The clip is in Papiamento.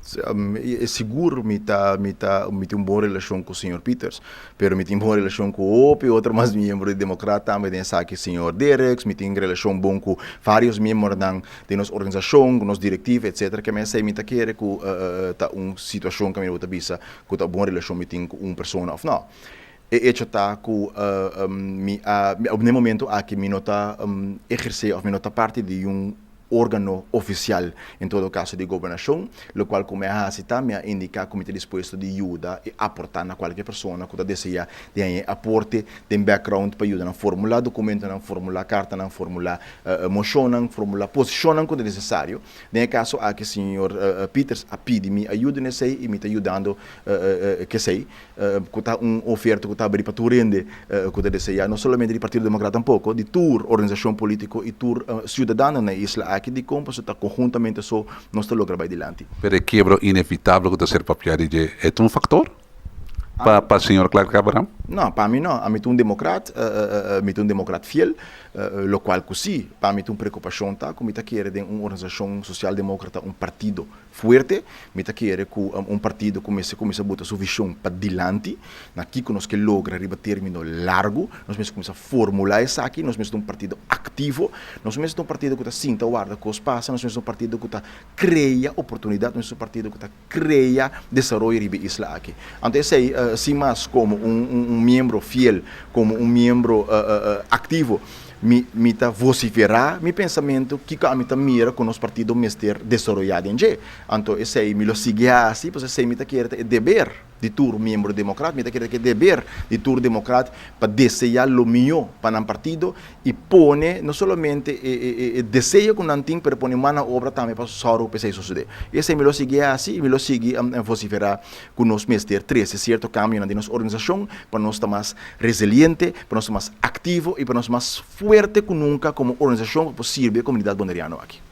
Sigur mi ta mi ta mi tin un bon relashon ku señor Pieters, pero mi tin bon relashon ku hopi otro mas miembro di Demokrat tambe den esaki señor Dereks, mi tin relashon bon ku varios miembronan den nos organisashon, ku nos direktiva etcetera. Ke mester mi ta kere ku ta un situashon kaminda bo ta bisa ku ta bon relashon mi tin ku un persona òf no. E echo ta ku mi a na e momento aki mi no ta ehersé òf mi no ta parti di un órgano ofisial en todo kaso di gobernashon, lokual ku mi a hasi ta mi a indiká ku mi ta dispuesto di yuda i aportá na kualke persona ku ta deseá di haña e aporte den background pa yuda nan formulá dokumentonan, formulá kartanan, formulá moshonnan, formulá posishonnan ku ta nesesario. Den e kaso aki señor Pieters a pidi mi ayuda na esei i mi ta yudando kesei. Ku ta un oferta ku ta abrí pa tur hende ku ta deseá, no solamente di Partido Democrat tampoko, di tur organisashon polítiko i tur siudadano na e isla aki. Dikon? Pasobra ta konhuntamente so nos ta logra bai dilanti. Pero e kiebro inevitabel ku ta ser papiá di dje e ta un faktor pa pa señor Clark Abraham? No, pa mi no. Ami ta un demokrat, mi ta un demokrat fiel, lokual ku si, pa mi ta un preokupashon ta ku mi ta kere den un organisashon sosialdemókrata, un partido Fuerte, mi ta kere ku un partido ku mester kuminsá buta su vishon pa dilanti, na kiko nos ke logra riba término largu, nos mester kuminsá formulá esaki, nos mester ta un partido aktivo, nos mester ta un partido ku ta sinta warda kos pasa, nos mester ta un partido ku ta krea oportunidat, nos mester ta un partido ku ta krea desaroyo riba e isla aki. Anto esei, sin mas, komo un miembro fiel, komo un miembro aktivo, Mi mi ta vociferá mi pensamentu kiko ami ta mira ku nos partido mester desaroyá den dje. Anto esei mi lo sigui hasi, pasobra esei mi ta kere ta e deber di tur miembro demokrat, mi ta kere ta e deber di tur demokrat pa deseá lo mihó pa nan partido i pone no solamente e e e deseo ku nan tin, pero pone man na obra tambe pa sòru pa esei sosodé. I esei mi lo sigui hasi i mi lo sigui vociferá ku nos mester trese sierto kambionan den nos organisashon pa nos ta mas resiliente, pa nos ta mas aktivo i pa nos mas fuerte ku nunka komo organisashon pa por sirbi e komunidat boneriano aki.